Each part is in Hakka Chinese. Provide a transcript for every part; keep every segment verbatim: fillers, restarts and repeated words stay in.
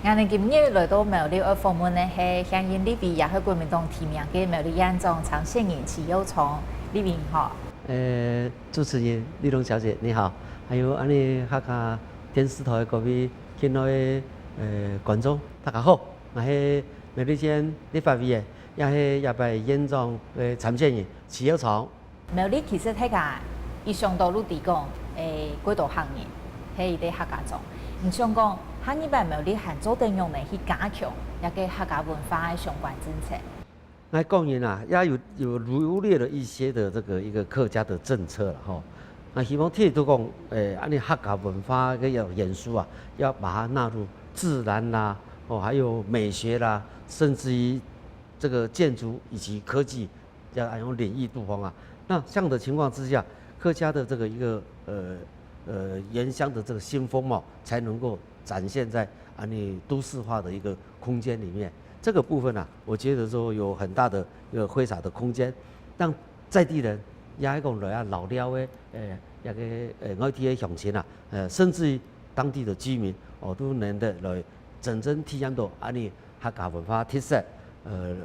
𠊎等今日來到苗栗愛訪問个係現任立委，也係國民黨提名个苗栗縣長參選人徐耀昌。立委你好。呃，主持人麗蓉小姐你好，還有恁呢客家電視台各位親愛个呃觀眾，大家好，𠊎係苗栗縣立法委个，也係這擺縣長个參選人徐耀昌。 苗栗其實大家一想到就知講，誒，過多客人，係一個客家庄。你想講，下二擺苗栗還做得仰般去加強這個客家文化个相關政策？那當然啦，也有有羅列了一些的這個一個客家的政策了哈。那希望提出講，誒，恁呢客家文化个要元素啊，要把它納入自然啦，哦，還有美學啦，甚至於這個建築以及科技 這樣用領域不同啊。那這樣的情況之下，客家的這個一個呃呃原鄉的這個新風貌，才能夠展現在啊你都市化的一個空間裡面。這個部分啊，我覺得說有很大的一個揮灑的空間，讓在地人也一種來啊老寮的，呃，那個呃外地的鄉親啊，呃，甚至於當地的居民哦，都能夠來真正體驗到啊你 客家文化特色，呃，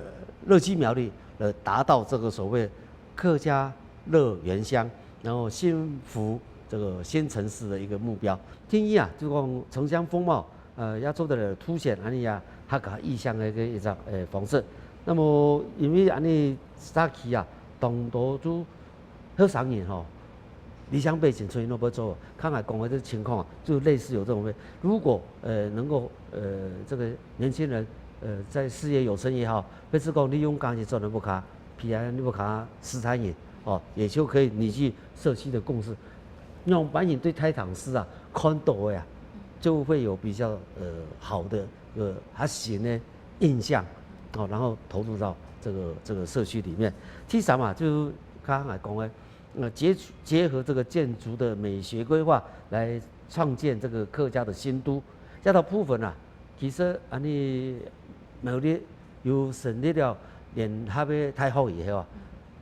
樂居苗栗，來達到這個所謂客家樂原鄉，然後幸福這個新城市的一個目標。第一啊，就講城鄉風貌，呃，要做得凸顯恁呢啊客家意象的一個一種呃方式。那麼因為恁呢社區啊，當多都 後生人吼，離鄉背井出去都不做，剛才講的這情況啊，就類似有這種味。如果呃能夠呃這個年輕人呃在事業有成也好，或是講利用假日做能不卡，平安不卡私餐飲哦，也就可以凝聚社區的共識，讓別人對大城市啊看到的啊，就會有比較呃好的呃較新的印象哦，然後投入到這個這個社區裡面。第三嘛，就是剛剛來講的。 呃，結結合這個建築的美學規劃來創建這個客家的新都。這套部分啊，其實恁呢苗栗有成立了聯合的大學以後啊，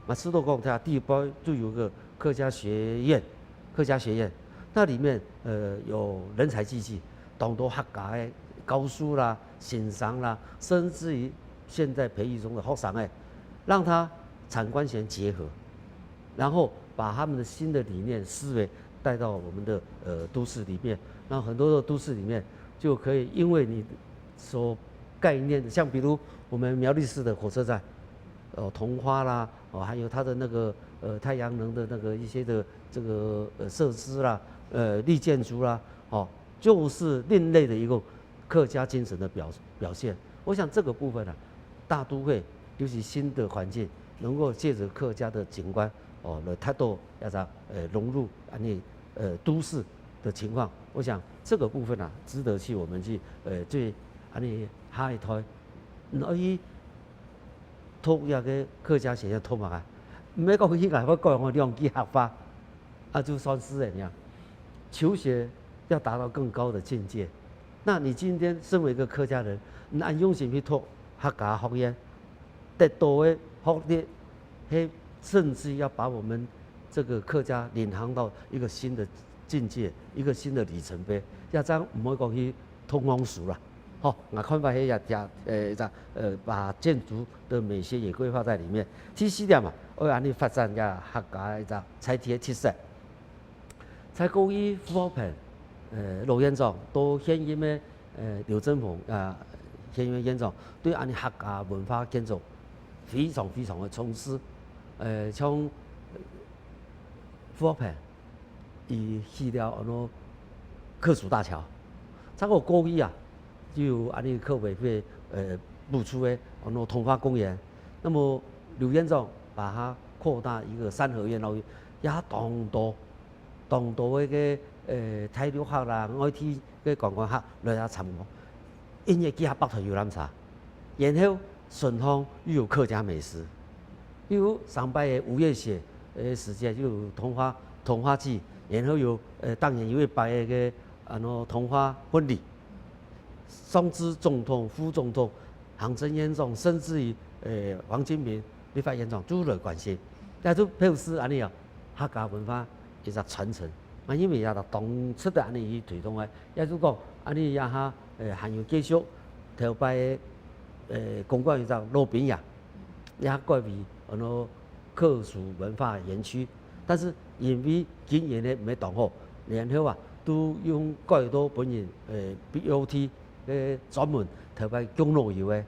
嘛知道講它地方就有個客家學院，客家學院，那裡面呃有人才濟濟，當多客家的教師啦、先生啦，甚至於現在培育中的學生欸，讓他產官學結合。 然後把他們的新的理念思維帶到我們的呃都市裡面，那很多的都市裡面就可以因為你所概念的，像比如我們苗栗市的火車站，哦，桐花啦，哦，還有它的那個呃太陽能的那個一些的這個呃設施啦，呃綠建築啦，哦，就是另類的一個客家精神的表表現。我想這個部分啊，大都會尤其新的環境，能夠藉著客家的景觀哦，來達到要啥呃融入啊你呃都市的情況。我想這個部分啊，值得去我們去呃對啊你下一代，嗯，而讀這個客家學院讀嘛啊，毋係講去外國講兩句客話。 啊，就算是人呀，求學要達到更高的境界。那你今天身為一個客家人，你恁用心去讀客家學院，得到的學歷，嘿，甚至要把我們這個客家領航到一個新的境界，一個新的里程碑。要這樣，毋好講去讀戇書啦。 好，𠊎看法係也也呃，呃，把建築的美學也規劃在裡面。第四點嘛，愛恁呢發展个客家一隻在地个特色。在過去傅浩鵬，呃，老院長到現任个呃劉振宏啊，現任院長對恁呢客家文化建築非常非常个重視。呃，像傅浩鵬， 佢起了安到客署大橋，差不多過去啊，就有安到客委會呃補助个安到桐花公園。那麼劉院長把它擴大一個三合院落去，也當多當多个个呃大陸客啦、外地个觀光客來遐參觀，因為幾下百台遊覽車，然後順向又有客家美食， 比如上擺个五月雪个時節，就有桐花桐花季，然後有呃當年有一擺个个安到桐花婚禮，上至總統、副總統、行政院長，甚至於呃黃金平立法院長都來關心，也就表示安到啊客家文化一隻傳承。啊因為也當值得安到去推動个，也就講恁呢這下，呃，還有繼續頭擺个，呃，公館有隻老兵營，也改為安到客屬文化園區。但是因為經營个毋係當好，然後啊，都用改到分人，呃，B O T个專門頭擺供老友个，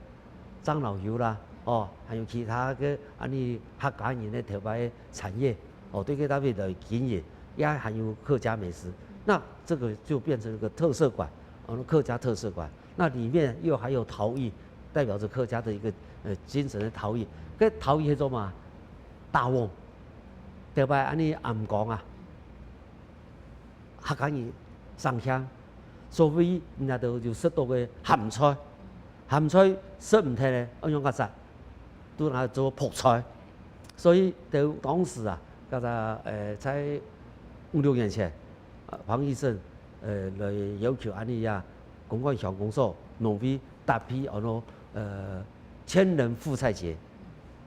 敬老友啦，哦，還有其他个恁呢客家人个頭擺个產業，哦，對該搭位來經營，也還有客家美食。那這個就變成一個特色館，哦，客家特色館。那裡面又還有陶藝，代表著客家的一個，呃，精神的陶藝。該陶藝叫做麼个？打甕，頭擺恁呢暗光啊， 客家人上香，所以人家都有食到个鹹菜，鹹菜食毋忒咧，愛用个啥？都拿來做覆菜。所以在當時啊，該个，呃，在五六年前，啊，黃益政，呃，來要求恁呢啊，公館鄉公所農會搭配安到，呃，千人覆菜節。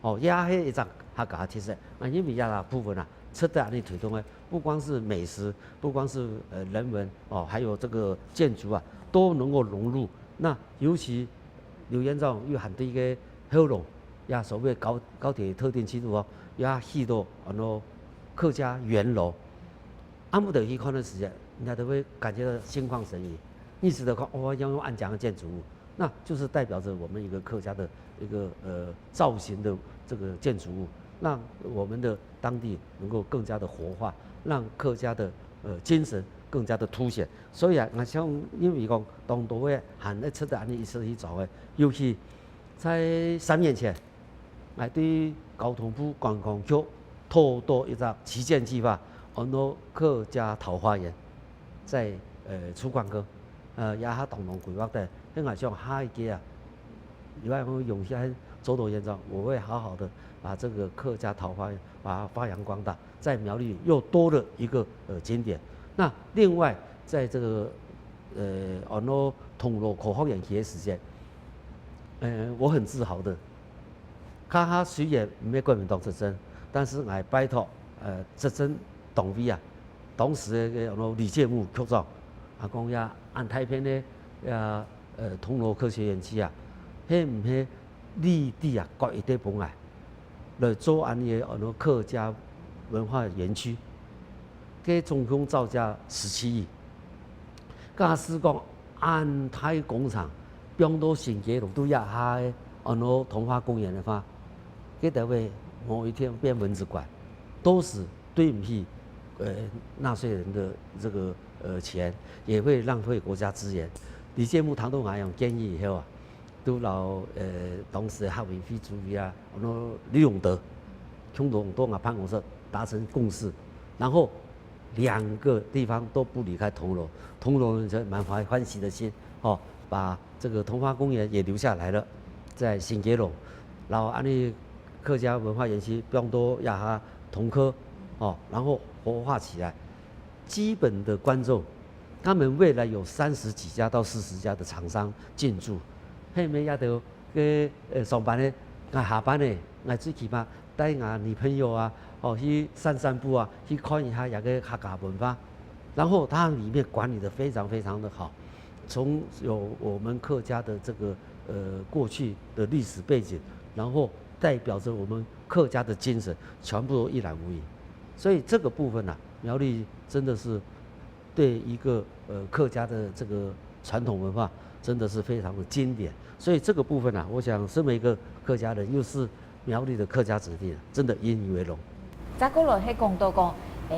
哦，也係一隻客家特色。啊，因為這部分啊，值得恁呢推動个，不光是美食，不光是，呃，人文，哦，還有這個建築啊，都能夠融入。那尤其劉院長又還對該後龍，也所謂高，高鐵特定區度哦，也起到安到客家圓樓。暗晡頭去看个時節，人家都會感覺到心曠神怡，一直都看，哦，要用恁樣个建築物。 那就是代表著我們一個客家的一個，呃，造型的這個建築物，讓我們的當地能夠更加的活化，讓客家的，呃，精神更加的凸顯。所以啊，𠊎想因為講當多个還愛值得恁呢一直去做个，尤其在三年前， 𠊎對交通部觀光局討到一隻旗艦計畫，安到客家桃花源，在，呃，出廣告，呃，也還當中規劃个。該𠊎想下一屆啊，如果用下周董院長，我會好好的把這個客家桃花源把它發揚光大，在苗栗又多了一個，呃，景點。那另外在這個，呃，安到銅鑼科學園區个時間，呃，我很自豪的， 這下雖然毋係國民黨執政，但是𠊎拜託，呃，執政黨委啊，當時个，个李介木局長，啊，講呀，恁大片个，呀，呃，銅鑼科學園區啊，係毋係綠地啊，割一垤分𠊎，來做恁呢个，安到客家文化園區，該總共造價十七億。 假使講恁大工程，放到新基隆肚這下个安到童話公園个話，該兜會某一天變蚊子館，都是對毋起，呃，納稅人的這個，呃，錢，也會浪費國家資源。李介木聽到𠊎个建議以後啊， 都摎，呃，當時个客委會主委啊，安到李永得，共同到𠊎辦公室達成共識，然後兩個地方都不離開銅鑼，銅鑼人就滿懷歡喜的心，哦，把這個童話公園也留下來了，在新基隆，然後恁呢客家文化園區放到這下銅科，哦，然後活化起來。 基本的觀眾，他們未來有三十幾家到四十家的廠商進駐，係毋係這兜个，呃，上班个，𠊎下班个，𠊎最起碼帶𠊎女朋友啊，哦，去散散步啊，去看一下這個客家文化。然後它裡面管理得非常非常的好，從有我們客家的這個，呃，過去的歷史背景，然後代表著我們客家的精神，全部都一覽無遺。所以這個部分啊，苗栗真的是 對一個，呃，客家的這個傳統文化，真的是非常的經典。所以這個部分啊，我想身為一個客家人，又是苗栗的客家子弟啊，真的引以為榮。再過來係講到講，誒，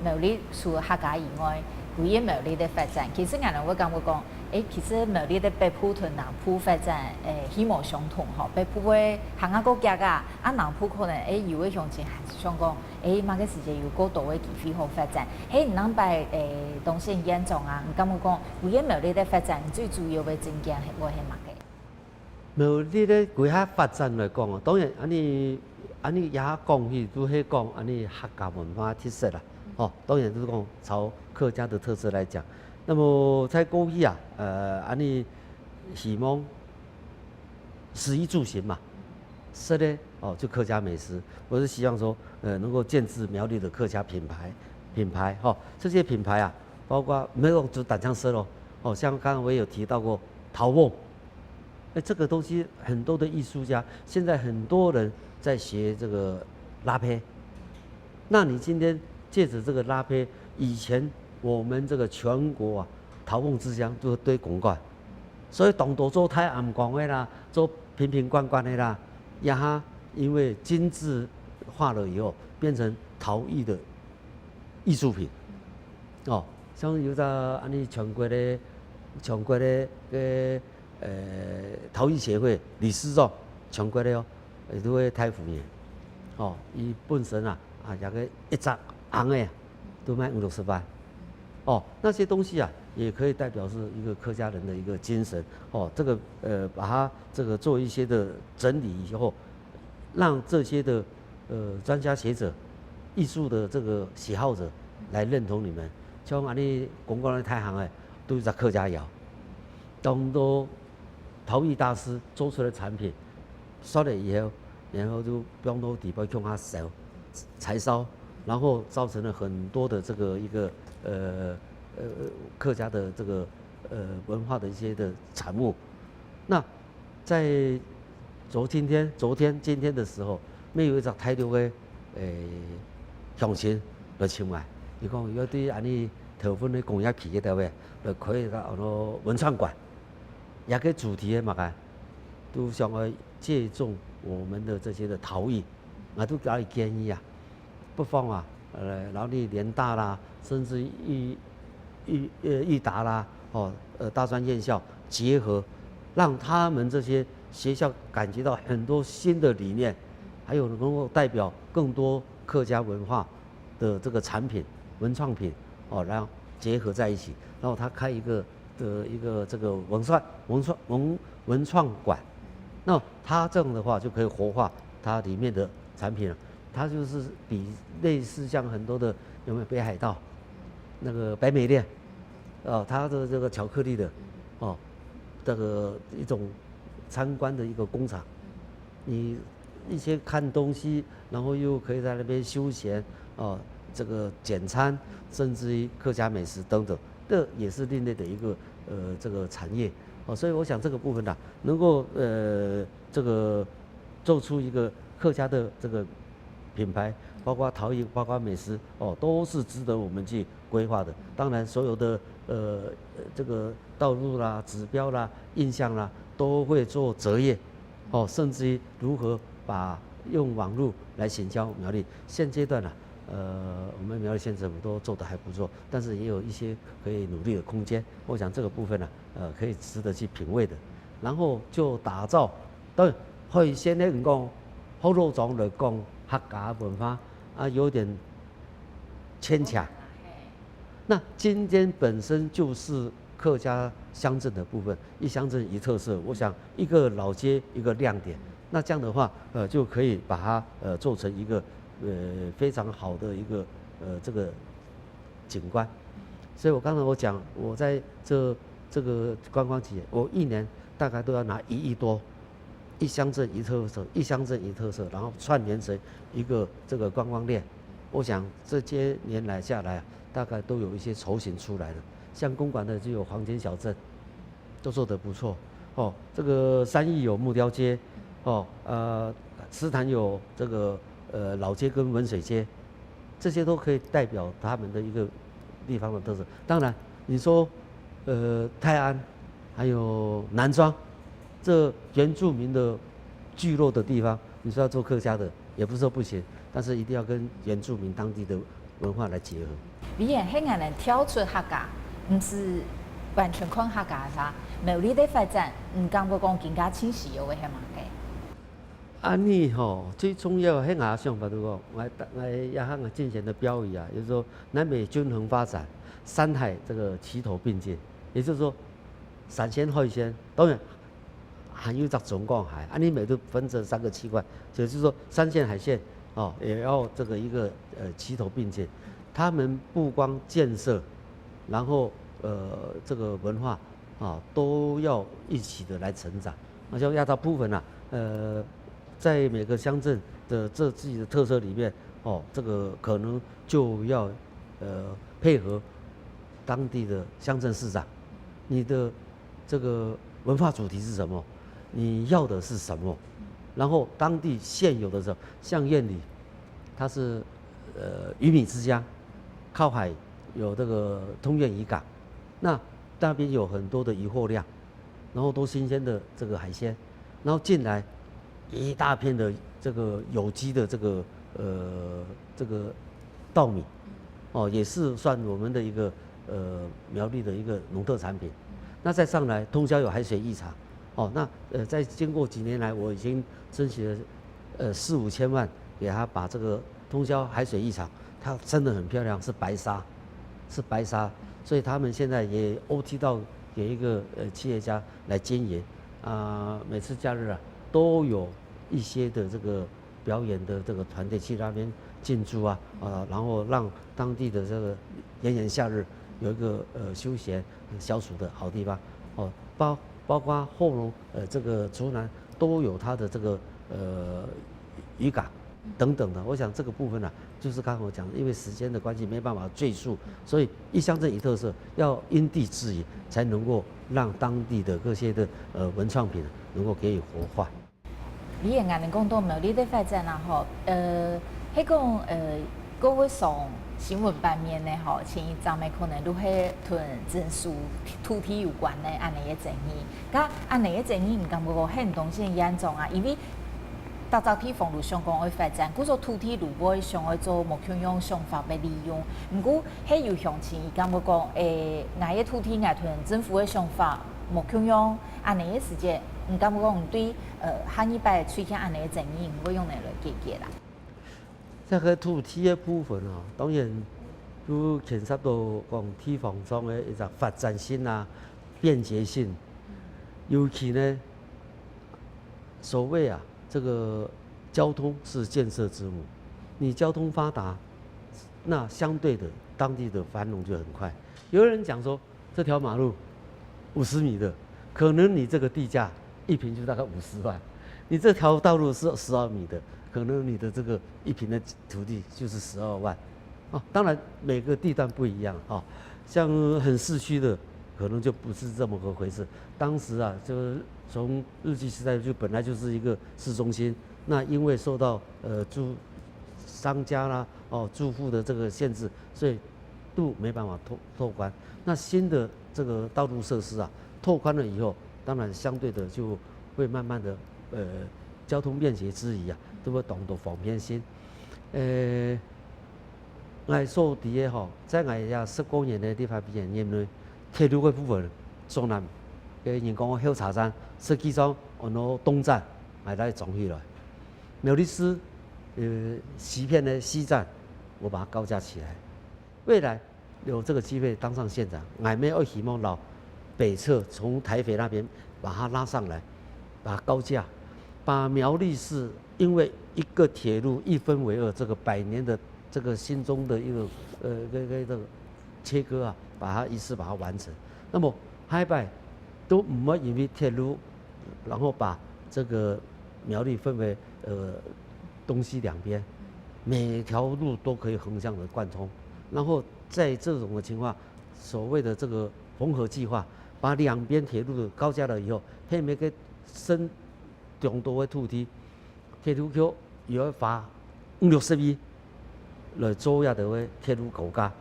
苗栗除了客家以外，歸個苗栗个發展，其實𠊎兜會感覺講，誒，其實苗栗个北部同南部發展，誒，係無相同吼。北部个行啊較遽啊，啊南部可能，誒，有个鄉親還係想講， 誒，麼个時節有較多个機會好發展。係，你仰般，誒，當選縣長啊，你感覺講，有个苗栗个發展最主要个政見係會係麼个？苗栗个規劃發展來講哦，當然，恁呢，恁呢也講起，都係講恁呢客家文化特色啦。哦，當然就是講朝客家的特色來講。那麼在過去啊，呃，恁呢希望食衣住行嘛，食个 哦，就客家美食。我是希望說，呃，能夠建置苗栗的客家品牌，品牌哈、哦，這些品牌啊，包括毋係講就單淨食咯，哦，像刚刚我有提到过陶瓮，哎，这个东西很多的艺术家，现在很多人在学这个拉坯。那你今天借着这个拉坯，以前我们这个全国啊，陶瓮制香就是对公馆，所以当多做太阳光的啦，做瓶瓶罐罐的啦，呀哈，因为精致化了以后，变成陶艺的艺术品。哦，像有只安尼全国的，全国的个呃陶艺协会理事长，全国的哦，也都会太湖人。哦，伊本身啊，啊，也个一只红的啊，都卖五六十万。哦，那些东西啊，也可以代表是一个客家人的一个精神。哦，这个呃，把它这个做一些的整理以后，让这些的呃专家学者、艺术的这个喜好者来认同你们。像安尼公馆的太行哎，都是在客家窑，当多陶艺大师做出来的产品，烧了以后，然后就放到底部供他烧，柴烧，然后造成了很多的这个一个呃呃客家的这个呃文化的一些的产物。那在昨今天、昨天、今天的时候，乜有一只大陆个诶乡亲来请我，伊讲要对安尼头份个工业企业单位来开一个安到文创馆，也个主题个嘛个，都想要借重我们的这些的陶艺，啊，都给伊建议啊，不妨啊，呃，然后你联大啦，甚至于一呃，益达啦，哦，呃，大专院校结合，让他们这些学校感觉到很多新的理念，还有能够代表更多客家文化的这个产品、文创品，哦，然后结合在一起，然后他开一个的一个这个文创文创文文创馆，那他这样的话就可以活化它里面的产品了。它就是比类似像很多的有没有北海道那个百美链，哦，它的这个巧克力的，哦，这个一种参观的一个工厂，你一些看东西，然后又可以在那边休闲，哦，这个简餐，甚至于客家美食等等，这也是另类的一个呃这个产业，哦，所以我想这个部分呢，能够呃这个做出一个客家的这个品牌，包括陶艺，包括美食，哦，都是值得我们去规划的。当然，所有的呃这个道路啦、指标啦、印象啦，都会做折页，哦，甚至于如何把用网络来行销苗栗。现阶段呢，呃，我们苗栗县政府都做得还不错，但是也有一些可以努力的空间。我想这个部分呢，呃，可以值得去品味的。然后就打造，当然海鲜个人讲，福佬庄来讲客家文化啊，有点牵强。那今天本身就是客家乡镇的部分，一乡镇一特色，我想一个老街一个亮点。那这样的话，呃，就可以把它呃做成一个呃非常好的一个呃这个景观。所以我刚才我讲，我在这这个观光企业，我一年大概都要拿一亿多，一乡镇一特色，一乡镇一特色，然后串联成一个这个观光链。我想这些年来下来啊，大概都有一些雏形出来了。像公馆的就有黄金小镇，都做得不错。哦，这个三义有木雕街，哦，呃，石潭有这个呃老街跟文水街，这些都可以代表他们的一个地方的特色。当然，你说呃泰安，还有南庄，这原住民的聚落的地方，你说要做客家的，也不是说不行，但是一定要跟原住民当地的文化来结合。你也很难跳出客家，毋是完全看客家个，苗栗个发展，你感觉讲更加清晰个係嘛个？安尼吼，最重要个，我想法就讲，我我也行个进前的标语啊，就是说南北均衡发展，山海这个齐头并进，也就是说，山线海线，当然还有一个中港海，安尼每都分成三个区块，也就是说山线海线哦，也要这个一个呃齐头并进，他们不光建设，然后呃这个文化啊都要一起的来成长。那像亚大部分啊，呃，在每个乡镇的这自己的特色里面，哦，这个可能就要呃配合当地的乡镇市长，你的这个文化主题是什么？你要的是什么？然后当地现有的，像燕里，它是呃鱼米之乡，靠海，有这个通苑渔港，那那边有很多的渔获量，然后都新鲜的这个海鲜，然后进来一大片的这个有机的这个呃这个稻米，哦，也是算我们的一个呃苗栗的一个农特产品。那再上来，通霄有海水浴场，哦，那呃在经过几年来，我已经争取了呃四五千万，给他把这个通霄海水浴场，它真的很漂亮，是白沙，是白沙，所以他们现在也 O T 到给一个呃企业家来经营，啊、每次假日啊都有一些的这个表演的这个团队去那边进驻啊，啊、然后让当地的这个炎炎夏日有一个呃休闲消暑的好地方，哦，包包括后龙呃这个竹南都有它的这个呃渔港等等的，我想这个部分呢、就是刚刚我讲的，因为时间的关系没办法赘述，所以一乡镇一特色要因地制宜，才能够让当地的各些的呃文创品能够给予活化。你也恁樣講到苗栗个發展啊吼，呃，係講呃，各位上新聞版面呢吼，前一站个可能都係同政府土地有關个恁樣个爭議。該恁樣个爭議，你感覺講很多係嚴重啊？因為逐隻地方都想講愛發展，故所土地都會想愛做無共樣想法个利用。毋過，係有鄉親佢感覺講，誒，𠊎个土地𠊎同政府个想法無共樣，恁樣个時節，你感覺講對呃下二擺出現恁樣个爭議，你會用哪來解決啦？這个土地个部分哦，當然就牽涉到講地方上个一隻發展性啊、便捷性，尤其呢，所謂啊，這個交通是建設之母，你交通發達，那相對的當地的繁榮就很快。有人講說，這條馬路五十米的，可能你這個地價一坪就大概五十萬，你這條道路是十二米的，可能你的這個一坪的土地就是十二萬。哦，當然每個地段不一樣哈、哦，像很市區的，可能就不是這麼個回事。當時啊，就是從日據時代就本來就是一個市中心，那因為受到呃住商家啦、哦住戶的這個限制，所以路沒辦法拓拓寬。那新的這個道路設施啊，拓寬了以後，當然相對的就會慢慢的呃交通便捷之餘啊，都會當多方便性。呃，𠊎所知个吼，在𠊎這十過年个立法委員任內，鐵路个部分，竹南个人工个候車站，實際上安到東站，𠊎來裝起來。苗栗市呃西片个西站，我把它高架起來。未來有這個機會當上縣長，𠊎乜愛希望到北側從台北那邊把它拉上來，把它高架，把苗栗市因為一個鐵路一分為二，這個百年的這個心中的一個呃這個這個切割啊，把它一次把它完成。那麼下擺都毋會因為鐵路，然後把這個苗栗分為呃東西兩邊，每條路都可以橫向的貫通，然後在這種的情況，所謂的這個縫合計畫，把兩邊鐵路高架了以後，還有一個深中多的土地，鐵路局也會花五六十億來做這个鐵路高架，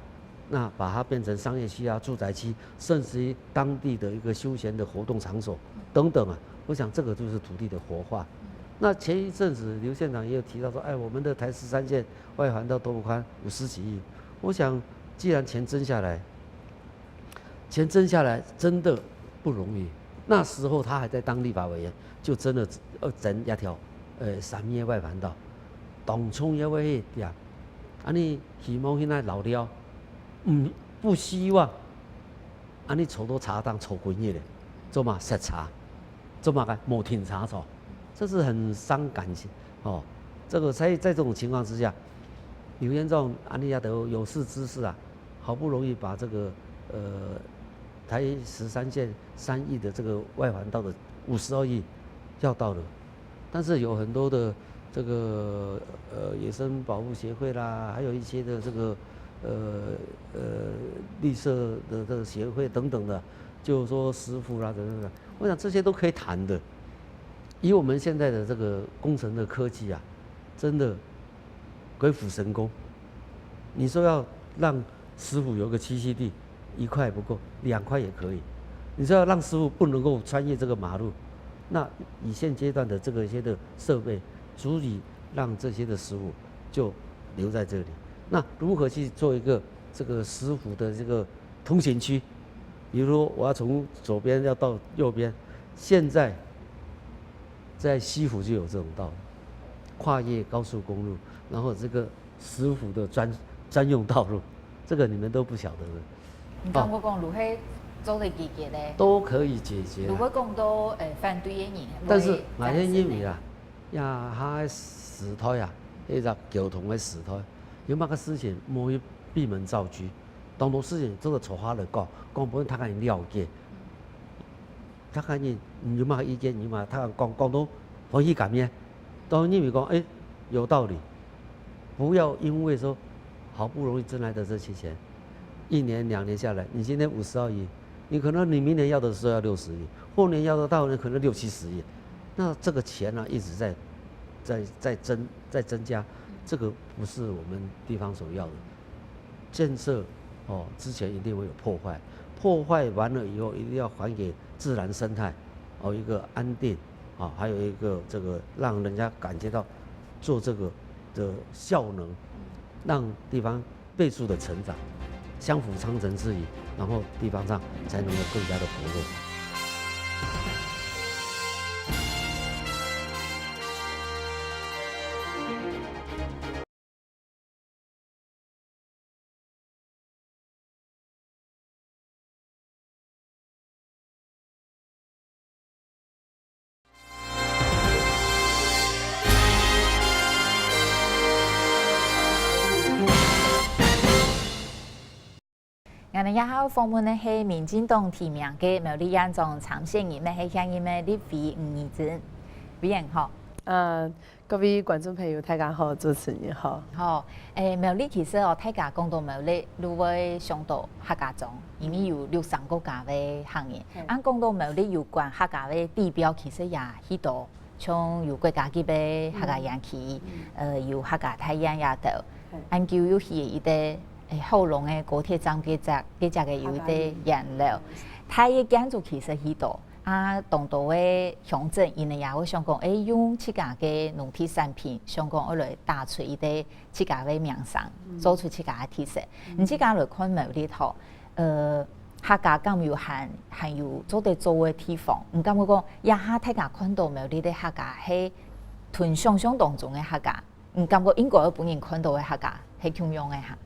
那把它變成商業區啊、住宅區，甚至於當地的一個休閒的活動場所等等啊。我想這個就是土地的活化。那前一陣子劉縣長也有提到說，哎，我們的台十三線外環道拓寬五十幾億，我想既然錢徵下來，錢徵下來真的不容易。那時候他還在當立法委員，就徵了呃徵一條呃三義外環道，當重要个一點，恁呢希望現在老了，嗯，不希望恁呢坐到車頂坐幾日咧，做麼塞車，做麼个無停車坐，這是很傷感情哦。這個在在這種情況之下，劉縣長恁呢也都有識之士啊，好不容易把這個呃台十三線三義的這個外環道的五十二億要到了，但是有很多的這個呃野生保護協會啦，還有一些的這個呃呃綠色的這個協會等等的，就是说师傅啦，等等等，我想这些都可以谈的。以我们现在的这个工程的科技啊，真的鬼斧神工。你说要让师傅有个栖息地，一块不够，两块也可以。你说要让师傅不能够穿越这个马路，那以现阶段的这个一些的设备，足以让这些的师傅就留在这里。那如何去做一个这个师傅的这个通行区？比如说我要从左边要到右边，现在在西湖就有这种道路，跨越高速公路，然后这个师傅的专专用道路，这个你们都不晓得的。你感觉讲如何做得解决呢？都可以解决啊。如果讲到呃反对的人，但是，𠊎係認為啊，這下个時代啊，這隻溝通个時代，有麼个事情毋好去閉門造車，當多事情做得坐下來講，講分大家人了解。大家人你有麼个意見，你有麼个，大家講講到歡喜感面，都認為講，哎，有道理。不要因為說好不容易掙來的這些錢，一年兩年下來，你今天五十二億，你可能你明年要的时候要六十亿，后年要的到年可能六七十亿，那这个钱呢一直在在在增在增加，这个不是我们地方所要的。建设哦，之前一定会有破坏，破坏完了以后一定要还给自然生态哦一个安定啊，还有一个这个让人家感觉到做这个的效能，让地方倍数的成长，相辅相成之余，然后地方上才能够更加的活络。𠊎等這下訪問个係民進黨提名个苗栗縣長參選人，乜係現任个立委吳怡珍。委員好。呃，各位觀眾朋友，大家好，主持人好。好，誒，苗栗其實哦，大家講到苗栗，就會想到客家庄，因為有六三个客家个客人。恁講到苗栗有關客家个地標，其實也係多，像有國家級个客家園區，呃，有客家大院這兜。恁久又起一個誒後龍个高鐵站，該隻該隻个有一個菸樓，大个建築其實係多。 啊，當多个鄉鎮，佢等也會想講，誒，用自家个農特產品，想講愛來打出一個自家个名聲，做出自家个特色。你自家來看苗栗吼，呃，客家敢有還還有做得做个地方？你感覺講，這下大家看到苗栗个客家係同想像當中个客家？ 你感覺應該愛分人看到个客家係共樣个哈？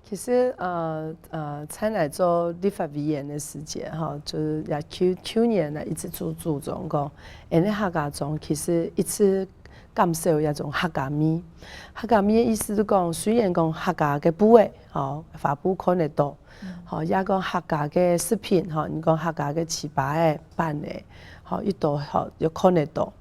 其實呃呃，在來做立法委員个時節吼，就係也舊舊年呢一直注注重講，𠊎等客家庄其實一直減少這種客家味。客家味个意思就講，雖然講客家个布仔吼，花布看得到，吼，也講客家个食品吼，你講客家个粢粑仔、粄仔，吼，一兜吼又看得到。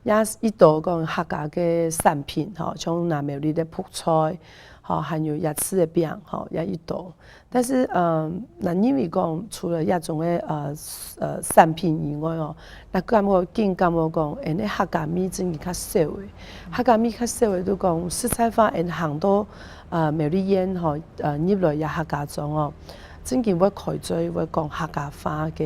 也一兜講客家个產品吼，像拿苗栗个覆菜，吼，還有椰子个餅吼，也一兜。但是，嗯，若認為講除了這種个呃呃產品以外哦，𠊎感覺緊感覺講，𠊎等客家味真經較少个。客家味較少个，就講實在話，𠊎等行到呃苗栗縣吼，呃入來這客家庄哦，真經會開嘴會講客家話个，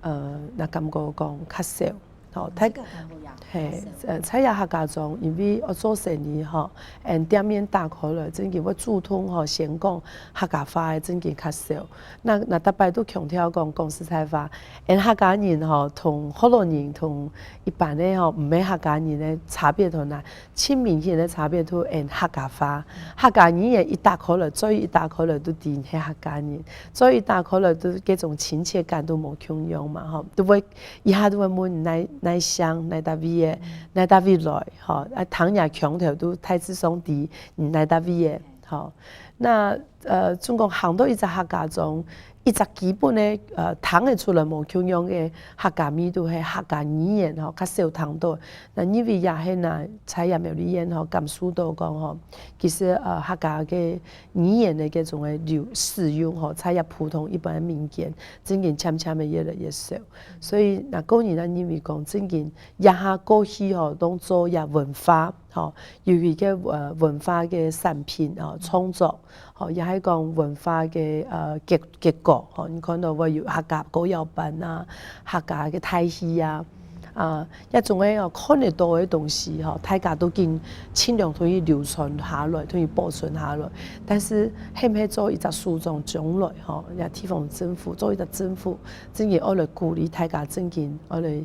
呃，𠊎感覺講較少。 吼，大係，呃，在這客家庄，因為愛做生意吼，𠊎等店面打開來，真經會主動吼先講客家話个真經較少。若若逐擺都強調講，講實在話，𠊎等客家人吼，同學老人同一般个吼，毋係客家人个差別在哪？盡明顯个差別就𠊎等客家話，客家語言一打開來，嘴一打開來就知係客家人，嘴一打開來就該種親切感就無共樣嘛吼，就會 一下就會問哪哪鄉、哪搭位个、哪搭位來，吼，啊，聽若腔調都大致上知，嗯，哪搭位个，吼。那呃，總講行到一隻客家庄，一隻基本个，呃，聽得出來無共樣个客家味，就係客家語言吼，較少聽到。那因為也係若在這苗栗縣吼，感受到講吼，其實，呃，客家个語言个這種个流-使用吼，在這普通一般个民間，正經漸漸个越來越少。所以，若個人啊認為講，正經這下過去吼，當做這文化，吼，尤其个，呃，文化个產品，吼，創作，吼，也係講文化个，呃，結-結果，吼，你看到會有客家歌謠班啊，客家个大戲啊，啊，這種个哦，看得到个東西，吼，大家都緊盡量同佢流傳下來，同佢保存下來。但是，係毋係做一隻首長將來，吼，這地方政府，做一隻政府，正經愛來鼓勵大家，正經愛來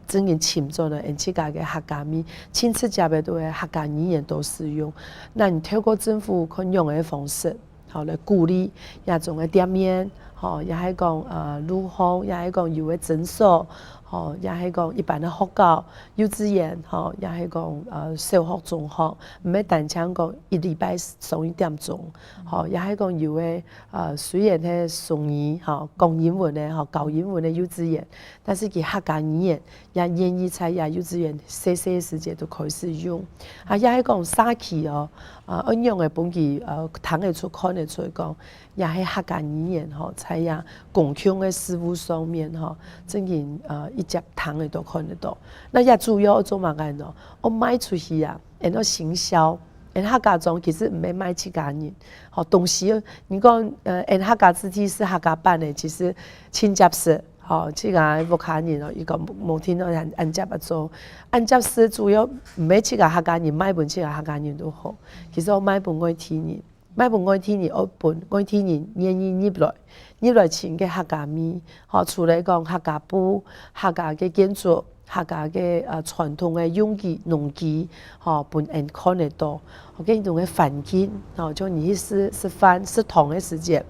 正經尋著了𠊎自家个客家味，盡直接个都係客家語言都使用。那你透過政府看用个方式，吼，來鼓勵這種个店面，吼，也係講，呃，路項，也係講有个診所，吼，也係講一般个學校、幼稚園，吼，也係講，呃，小學、中學，毋係單淨講一禮拜上一點鐘，吼，也係講有个，呃，雖然係雙語，吼，講英文个，吼，教英文个幼稚園， 但是佢客家語言也願意在這幼稚園細細个時節就開始用。啊，也係講社區哦，啊，恁樣个分佢，呃，聽得出、看得出講，也係客家語言吼，在這公共个事務上面吼，正經，呃，一直聽得到、看得到。那也主要愛做麼个呢？愛賣出去啊，然後行銷。𠊎客家庄其實毋係賣自家人，吼，東西，你講，呃，𠊎客家字體係客家版个，其實盡接受。 吼，自家屋下人哦，佢講無聽到恁，恁接啊做，恁接係主要毋係自家客家人，賣分自家客家人就好。其實愛賣分外地人，賣分外地人，愛分外地人願意入來，入來尋个客家味。吼，除了講客家布、客家个建築、客家个，呃，傳統个用具、農具，吼，分𠊎看得到。 𠊎个這種个環境，吼，就你去食，食飯、食堂个時節，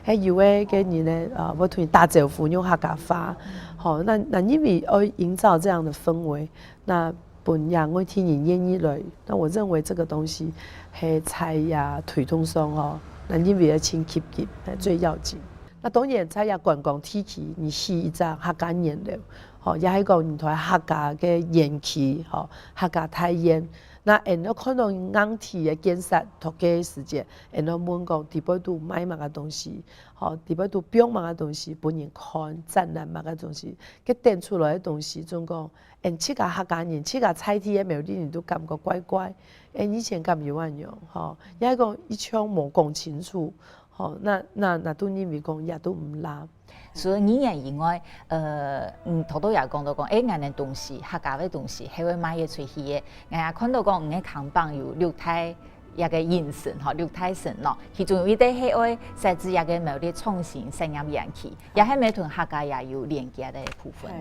還有个，个人呢，呃，會同你打招呼，用客家話。吼，那，那因為愛營造這樣的氛圍，那分這外地人願意來，那我認為這個東西係在這推動上吼，那因為愛盡積極，欸，最要緊。那當然在這觀光地區，你起一隻客家園樓，吼，也係講你同客家个園區，吼，客家大園， 那𠊎兜看到硬體个建設頭个時節，𠊎兜問講底背肚賣麼个東西，吼，底背肚放麼个東西，分人看，展覽麼个東西，該展出來个東西，總講，𠊎自家客家人，自家在地个苗栗人都感覺怪怪，欸，以前敢有恁樣，吼，也係講一向無講清楚，吼，那，那，那都認為講也都毋罅。 除了語言以外，呃，嗯，頭頭也講到講，欸，𠊎个東西，客家个東西，係會賣得出去个。𠊎也看到講，你个看板有六大這个認證，吼，六大承諾，其中有一個係愛設置這个苗栗創新產業園區，也係毋係同客家也有連結个部分。係。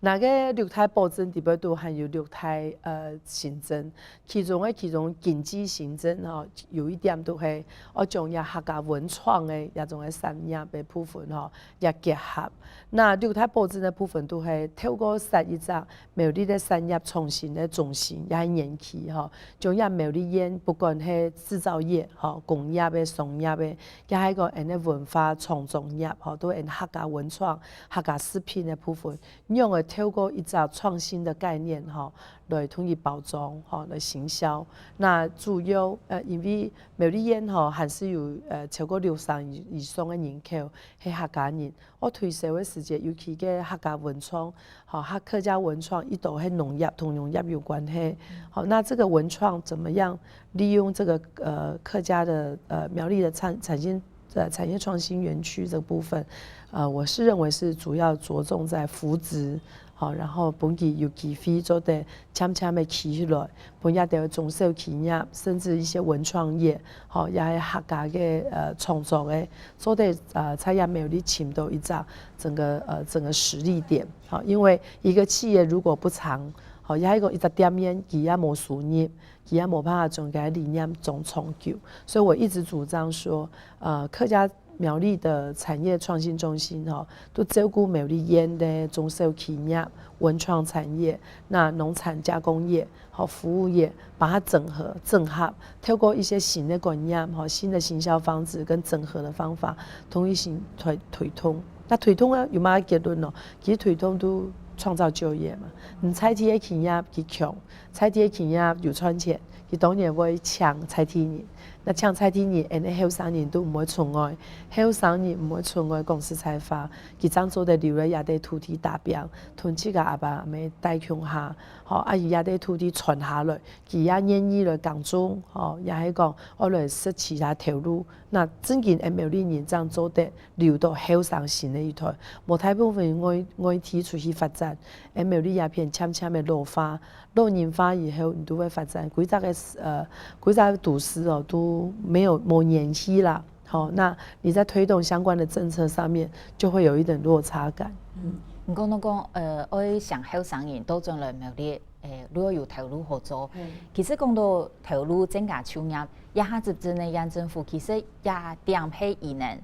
該个六大保證底背肚還有六大，呃，行政， 其中个，其中經濟行政吼，有一點就係愛將這客家文創个這種个產業个部分吼，也結合。那六大保證个部分就係透過設一隻苗栗个產業創新个中心，也係園區吼，將這苗栗縣不管係製造業吼、工業个、商業个，也係講𠊎个文化創作業吼，都𠊎客家文創、客家食品个部分， 仰會透過一隻創新个概念吼，來同佢包裝吼，來行銷。那主要，呃，因為苗栗縣吼，還係有，呃，超過六成以，以上个人口係客家人。愛推銷个時節，尤其个客家文創，吼，客，客家文創，佢都係農業，同農業有關係。好，那這個文創怎麼樣利用這個，呃，客家的，呃，苗栗的產，產線 呃，產業創新園區這部分，呃，我是認為是主要著重在扶植，好，然後分佢有機會做得漸漸个起來，分這兜中小企業，甚至一些文創業，好，也係客家个，呃，創作个，做得，呃，在這苗栗尋到一隻整個，呃，整個實力點，好，因為一個企業如果不長，好，也係講一隻店面，佢也無收入， 佢也無辦法將佢个理念做長久。所以我一直主張說，呃，客家，苗栗的產業創新中心吼，都照顧苗栗縣的中小企業、文創產業、那農產加工業、吼服務業，把它整合、整合，透過一些新的觀念、吼新的行銷方式跟整合的方法，統一性推推動。那推動呢，有麼个結論呢？其實推動都創造就業嘛。你在地个企業佢強，在地个企業有賺錢，佢當然會請在地人。那請在地人，恁呢後生人都毋會出外，後生人毋會出外，講實在話，佢正做得留在這塊土地打拚，同自家阿爸阿姆戴共下，吼，啊，佢這塊土地傳下來，佢也願意來耕種，吼，也係講愛來食其他頭路。那正經个苗栗人正做得留到後生新个一代，無大部分外外地出去發展，个苗栗這片漸漸个老化，老人化以後，你都會發展，規隻个呃，規隻都市哦都沒有無年輕啦。好，那你在推動相關的政策上面，就會有一點落差感。嗯，你講到講，呃，愛想後生人都轉來苗栗，誒，如果有頭路好做，其實講到頭路增加就業，這下執政个縣政府其實也點係佢能，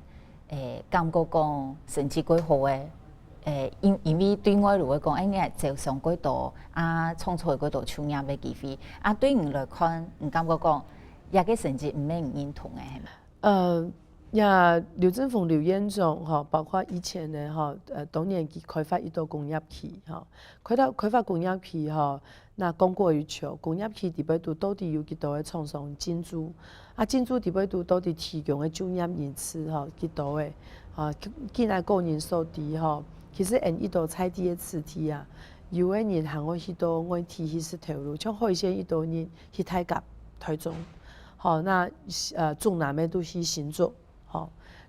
誒，感覺講成績過好个，誒，因因為對外來講，哎，你招商過多啊，創造過多就業个機會啊，對你來看，你感覺講，這个成績毋係你認同个，係嘛？呃，呀，劉振峰劉縣長吼，包括以前个吼，呃，當年佢開發一道工業區吼，開發開發工業區吼，那供過於求，工業區底背肚到底有幾多个廠商進駐？啊，進駐底背肚到底提供个就業人次吼，幾多个？啊，見來個人所知吼，其實恁一道在地个子弟啊，有个人還會去到外地去食頭路，像海線一道人去大甲、台中，吼，那呃，中南个都去新竹。 吼，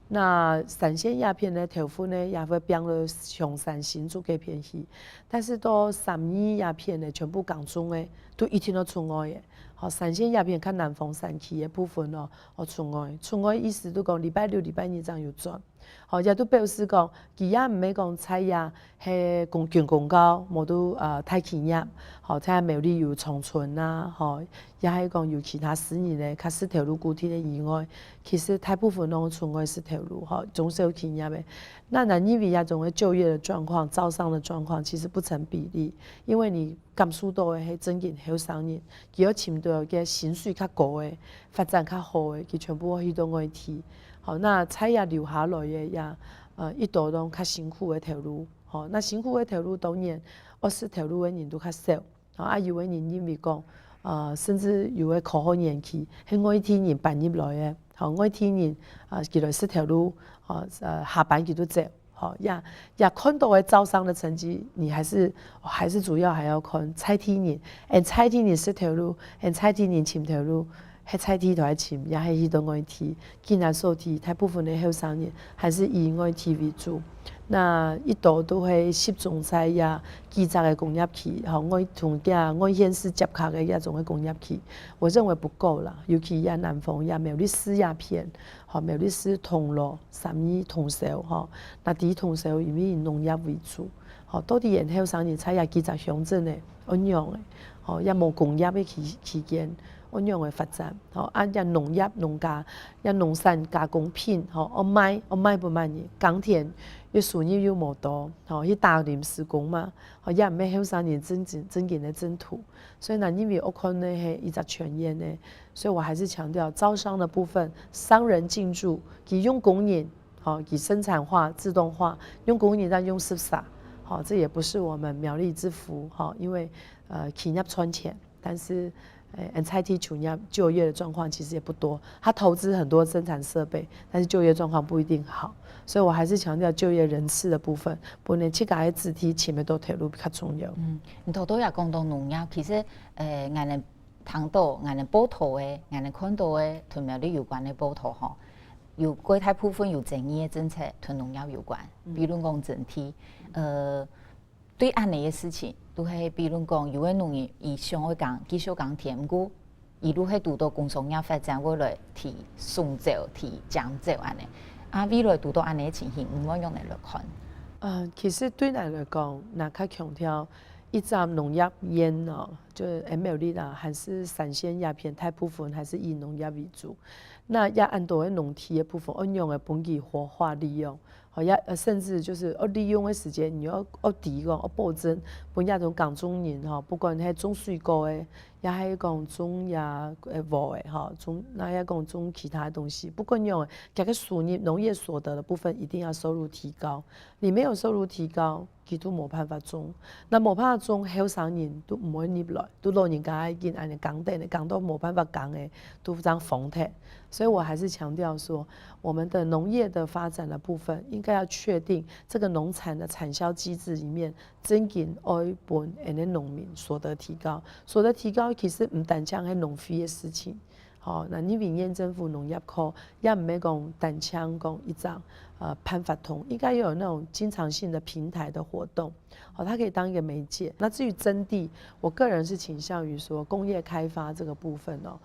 那三線這片呢，頭份呢也會變到松山新竹該片去，但是到三義這片呢，全部耕種个都一定愛出外个。吼，三線這片較南方山區个部分哦，愛出外。出外意思就講禮拜六、禮拜日正有轉。吼，也都表示講，佢也毋係講在這係公軍公教，無都呃大企業，吼，在苗栗有長春啊，吼，也係講有其他私人个，較食頭路固定个以外， 其實大部分攏出外食頭路吼，中小企業个。那南義為這種个就業的狀況、招商的狀況，其實不成比例，因為你感受到个係正經後生人，佢要尋到个薪水較高个、發展較好个，佢全部會去到外地。好，那在這留下來个也，呃，一多攏較辛苦个頭路。好，那辛苦个頭路當然，愛食頭路个人都較少。 吼，啊有个人認為講，呃，甚至有个科學園區，係外地人搬入來个，吼，外地人啊，佢來食頭路，吼，呃，下班佢就走，吼，也也看到个招商的成績，你還是還是主要還要看在地人，恁在地人食頭路，恁在地人尋頭路， 係在地都愛尋，也係去到外地。今下所知，大部分个後生人還是以外地為主。那一多都係集中在這幾隻个工業區，吼，外同這外縣市接觸个這種个工業區，我認為不夠啦。尤其這南方這苗栗市這片，吼，苗栗市銅鑼、三義、通霄，吼，那在通霄因為農業為主，吼，到底恁後生人在這幾隻鄉鎮呢， 仰仔，吼，也無工業个期期間，仰仔發展，吼，啊，也農業、農家，也農產加工品，吼，愛賣，愛賣分麼人，耕田，又收入又無多，吼，去打臨時工嘛，吼，也毋係後生人真正真正个前途。所以呢，因為我看呢係一隻全員呢，所以我還是強調招商的部分，商人進駐，佢用工人， 吼，佢生產化、自動化，用工人再用食煞，吼，這也不是我們苗栗之福，吼，因為呃企業賺錢，但是呃在地就業就業的狀況其實也不多，他投資很多生產設備，但是就業狀況不一定好，所以我還是強調就業人次的部分，分自家个子弟尋得到頭路較重要。嗯，你頭頭也講到農業，其實呃，𠊎等 聽到，𠊎等報導个，𠊎等看到个同苗栗有關个報導吼，有蓋大部分有爭議个政策同農業有關，比如講徵地，呃，對恁仔个事情，都係比如講有个農民佢想愛耕，繼續耕田，毋過佢就係堵到工商業發展會來提送走、提搶走恁仔。啊，未來堵到恁仔个情形，你會仰仔來看？呃，其實對𠊎來講，𠊎較強調一隻農業園哦，就係苗栗啊，還係山線這片，大部分還係以農業為主。那這恁多个農地个部分，愛仰仔分佢活化利用，好，也，呃，甚至就係愛利用个時間，你愛，愛提供，愛保證，分這種耕種人吼，不管係種水果个，也係講種這，呃，禾个吼，種，那也講種其他个東西，不管仰仔，佢个收入、農業所得个部分一定愛收入提高。你沒有收入提高， 佢都無辦法種。那無辦法種，後生人都毋會入來，都老人家已經恁樣耕等个，耕到無辦法耕个，都正荒忒。所以我還是強調說，我們的農業的發展的部分，應該要確定這個農產的產銷機制裡面，真正愛分𠊎等農民所得提高。所得提高其實毋單淨係農會个事情， 吼，那因為縣政府農業科也毋係講單淨講一張，呃，辦法通，應該要有那種經常性的平台的活動，好，它可以當一個媒介。那至於徵地，我個人是傾向於說工業開發這個部分哦，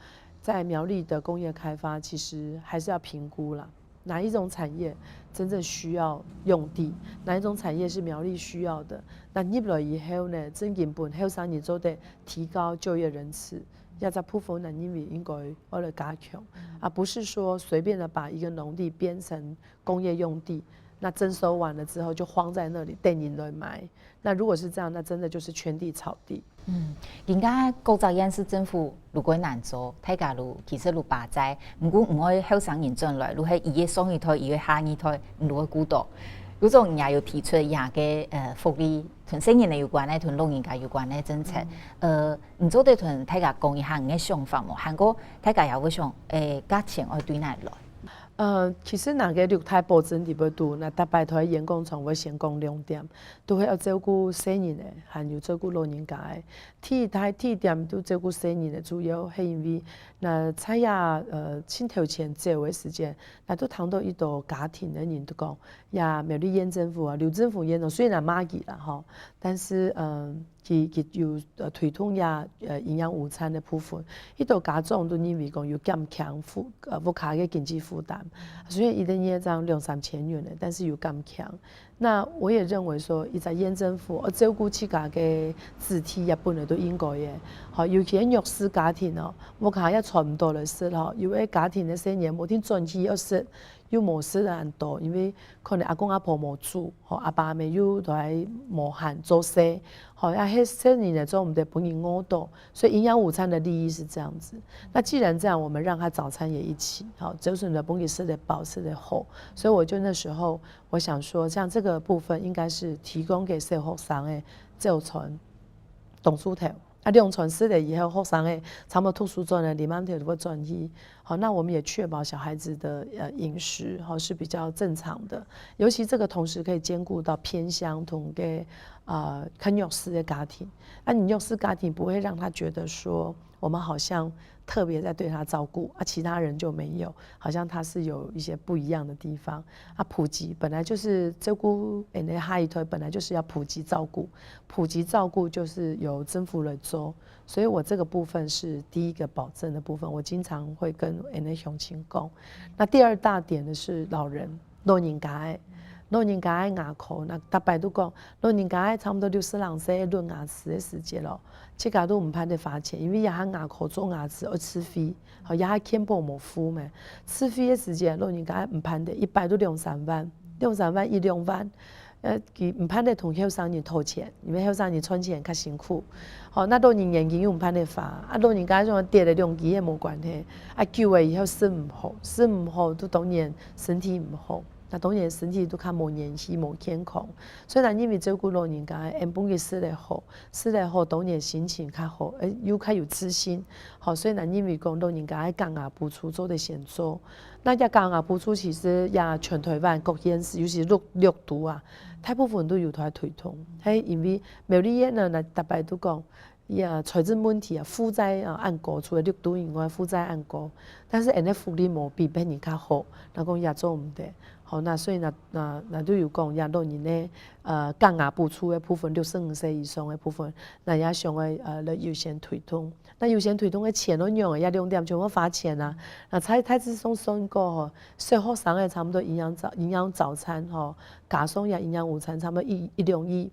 在苗栗的工業開發其實還是要評估啦，哪一種產業真正需要用地，哪一種產業是苗栗需要的，那入來以後呢，真正分後生人做得提高就業人次， 這隻部分𠊎認為應該愛來加強，啊，不是說隨便的把一個農地變成工業用地，那徵收完了之後就荒在那裡等人來買。那如果是這樣，那真的就是圈地炒地。嗯，今下各隻縣市政府愈過難做，大家愈其實愈巴結，毋過毋愛後生人轉來，愈係佢个上一代，佢个下二代，愈會顧到。有種也有提出這个呃福利，同細人仔有關个，同老人家有關个政策，呃， 你做得同大家講一下你个想法無？還過大家也會想，欸，價錢愛對哪來？呃，其實若个六大保證裡背肚，那逐擺都係演講場會先講兩點，都係愛照顧細人仔，還有照顧老人家个。第一大，第一點都照顧細人仔，主要係因為，那在這，呃，盡頭前走个時間，那都聽到一兜家庭个人都講，呀，苗栗縣政府啊，劉政府縣哦，雖然罵佢啦吼，但是，嗯， 佢，佢有，呃，推動這，呃，營養午餐个部分，一兜家長都認為講有減輕負，呃，屋下个經濟負擔。雖然一個月正兩三千元个，但是有減輕。那我也認為說，一隻縣政府，呃，照顧自家个子弟也本來都應該个。好，尤其係弱勢家庭哦，屋下也賺毋到來食吼，有个家庭个細人無定轉去愛食， 又無食恁多，因為可能阿公阿婆無煮，吼，阿爸阿姆又都還無閒做事，吼，啊，該細人仔做毋得分人餓到，所以營養午餐的利益是這樣子。那既然這樣，我們讓他早餐也一起，好，就是呢，分佢食得飽，食得好。所以我就那時候我想說，像這個部分應該是提供給小學生个早餐當晝頭。 啊，兩餐食了以後，學生个差不多讀書轉來，臨暗頭就會轉去。好，那我們也確保小孩子的，呃，飲食，好，是比較正常的。尤其這個同時可以兼顧到偏鄉同个，呃，較弱勢的家庭。啊，你弱勢家庭不會讓他覺得說我們好像特別在對他照顧，啊，其他人就沒有，好像他是有一些不一樣的地方。啊，普及本來就是照顧，欸，該下一代本來就是要普及照顧， 普及照顧就是由政府來做，所以我這個部分是第一個保證的部分，我經常會跟𠊎等鄉親講。那第二大點呢是老人，老人家个，老人家个牙科，那逐擺都講，老人家个差不多六十零歲，齧牙齒个時節咯，自家都毋盼得花錢，因為這下牙科做牙齒愛自費，好，這下健保無付咩，自費个時節，老人家毋盼得，一擺都兩三萬，兩三萬一兩萬， 呃，佢毋盼得同後生人討錢，因為後生人賺錢較辛苦。好，那老人年金又毋盼得花，啊，老人家像跌了兩支也無關係，啊，久了以後食毋好，食毋好就當然身體毋好，那當然身體就較無元氣、無健康。所以呢，因為照顧老人家，𠊎等分佢食得好，食得好，當然心情較好，欸，又較有自信。好，所以呢，因為講老人家个減牙補助做得先做， 那這減牙補助其實也全台灣各縣市，尤其六，六都啊，大部分都有在推動。係因為苗栗縣呢，那逐擺都講，呀，財政問題啊，負債啊，恁高，除了六都以外，負債恁高。但是𠊎等个福利無比別人較好，那講也做毋得。好，那所以呢，那，那就有講，也老人个，呃，減牙補助个部分，六十五歲以上个部分，那也想愛，呃，來優先推動。 那優先推動个錢愛仰仔，這兩點全部花錢啊。那在大致上算過吼，小學生个差不多營養早，營養早餐吼，加上這營養午餐差不多一，一兩億。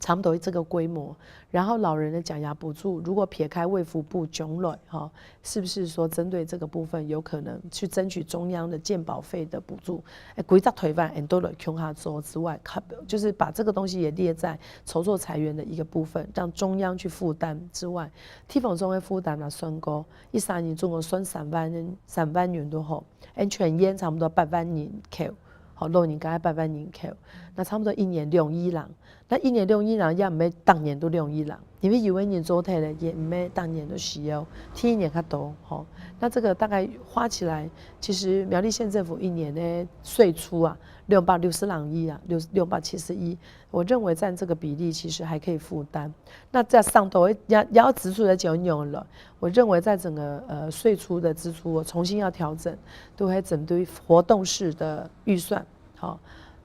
差不多這個規模。然後老人的減壓補助，如果撇開衛福部將來哈，是不是說針對這個部分有可能去爭取中央的健保費的補助？哎，歸隻台灣人都來共下做之外，看，就是把這個東西也列在籌措財源的一個部分，讓中央去負擔之外，地方上的負擔啊，算過，一三年總共算三萬，三萬元都好，哎，全院差不多八萬人口，好，老人家八萬人口，那差不多一年兩億人。那一年兩億人也毋係逐年都兩億人，因為有个人做忒了，也毋係逐年都需要，第一年較多吼。那這個大概花起來，其實苗栗縣政府一年的稅出啊，六百六十零億啊，六六百七十億，我認為佔這個比例其實還可以負擔。那這上頭也也要支出的就用了，我認為在整個呃稅出的支出，我重新要調整，都會針對活動式的預算。 好，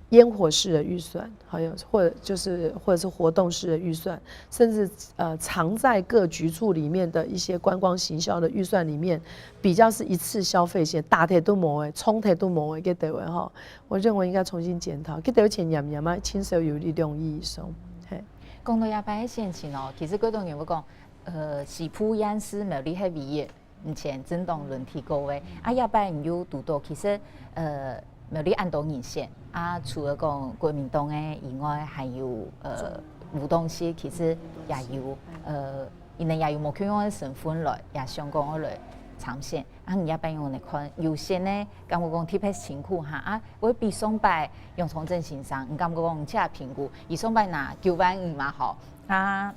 煙火式的預算，還有或者就是或者是活動式的預算，甚至呃藏在各局處裡面的一些觀光行銷的預算裡面，比較是一次消費型，大體都無誒，衝突都無誒，給台灣哈，我認為應該重新檢討，給台灣錢嚴嚴啊，輕鬆有力量意義上，嘿。講到這擺个選情哦，其實各種人會講，呃，西部縣市苗栗係唯一 毋曾政黨輪替過个。啊，這擺你有堵到，其實，呃，苗栗恁多人選，啊，除了講國民黨个以外，還有，呃，無黨籍，其實也有，呃，因為也有無共樣个身份來，也想講愛來參選。啊，你這擺仰般來看，有些呢，敢講講特別辛苦哈，啊，會比上擺楊長鎮先生，你敢講講你這評估，佢上擺拿九萬五嘛吼，啊，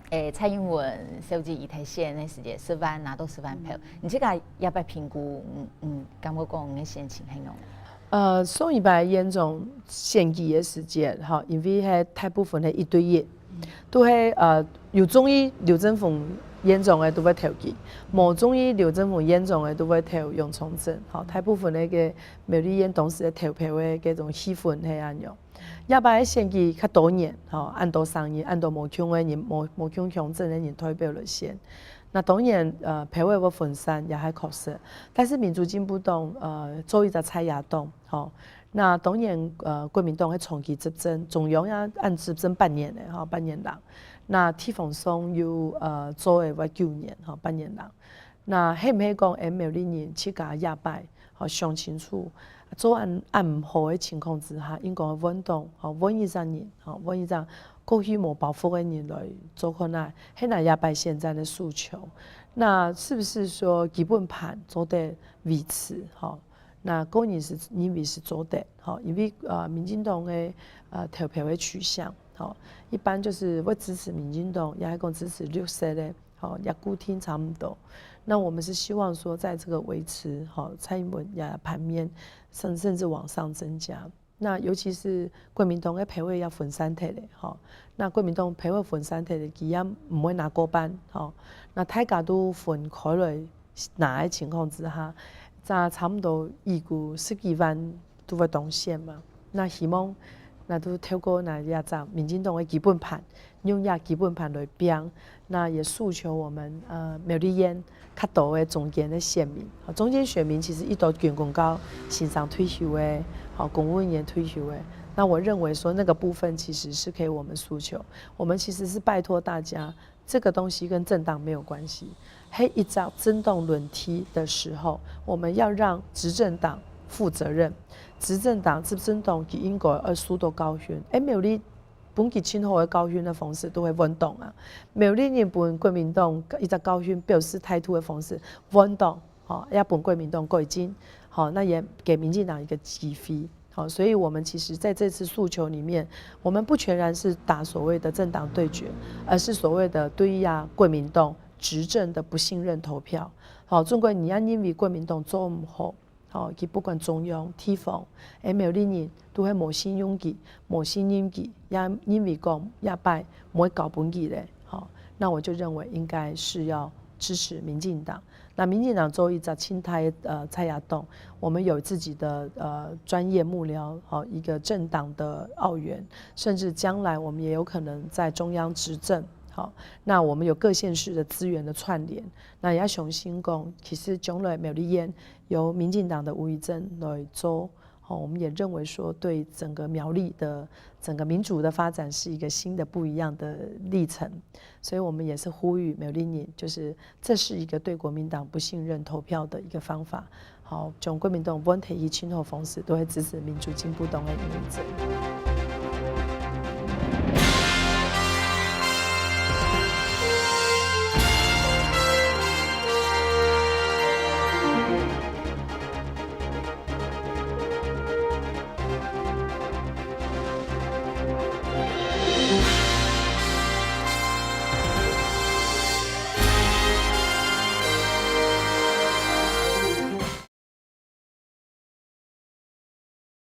欸，蔡英文小姐佢在選个時節，十萬拿到十萬票，你這個這擺評估，嗯嗯，感覺講你个心情係仰？呃，上一擺縣長選舉个時節，吼，因為係大部分係一對一，都係呃有中意劉振宏縣長个都會投佢，無中意劉振宏縣長个都會投楊長鎮，吼，大部分个苗栗縣當時个投票个這種氣氛係恁樣。 這擺个選舉較多元，吼，恁多聲音，恁多無共个人，無無共鄉鎮个人代表來選。那當然，呃，票仔會分散也係確實，但是民主進步黨，呃，做一隻在野黨，吼，那當然，呃，國民黨係長期執政，中央也恁執政八年个，吼，八年零。那地方上又呃做个會九年，吼，八年零。 那係毋係講𠊎苗栗人自家這擺，吼，想清楚，做恁恁毋好个情況之下，應該換黨，吼，換一隻人，吼，換一隻過去無包袱个人來做看啊，係哪這擺現在个訴求。那是不是說基本盤做得維持，吼？那個人是認為是做得，吼，因為呃民進黨个呃投票个取向，吼，一般就是會支持民進黨，也係講支持綠色个， 吼，也固定差不多。那我們是希望說，在這個維持，吼，蔡英文也盤面，甚甚至往上增加。那尤其是國民黨个票仔也分散忒咧，吼。那國民黨票仔分散忒咧，佢也毋會拿過半，吼。那大家都分開來拿个情況之下，這差不多預估十幾萬 都會當選嘛。那希望，那都透過那這隻民進黨个基本盤，用這基本盤來拚，那也訴求我們呃苗栗縣較多个中間个選民。啊，中間選民其實一到軍公教先生退休个，好，公務員退休个，那我認為說那個部分其實是可以我們訴求。我們其實是拜託大家， 這個東西跟政黨沒有關係。係一隻政黨輪替的時候，我們要讓執政黨負責任。執政黨，執政黨佢應該愛受到教訓。誒，苗栗分佢盡好个教訓个方式，都係換黨啊。苗栗人分國民黨一隻教訓，表示態度个方式，換黨，吼，也分國民黨改進，吼，那也給民進黨一個機會。 好，所以我們其實在這次訴求裡面，我們不全然是打所謂的政黨對決，而是所謂的對呀國民黨執政的不信任投票。好，總歸你也認為國民黨做毋好，好，佢不管中央、地方，誒，苗栗人都會無信用佢，無信任佢，也認為講這擺毋會交分佢咧，好，那我就認為應該是要支持民進黨。 那民進黨做一隻親台呃在野黨，我們有自己的呃專業幕僚，好，一個政黨的奧援，甚至將來我們也有可能在中央執政，好，那我們有各縣市的資源的串聯，那也要相信講，其實將來苗栗縣由民進黨的吳怡鎮來做，哦，我们也认为说对整个苗栗的整个民主的发展是一个新的不一样的历程，所以我们也是呼吁苗栗人，就是这是一个对国民党不信任投票的一个方法。好，从国民党问题以任何方式都会支持民主进步党的意见。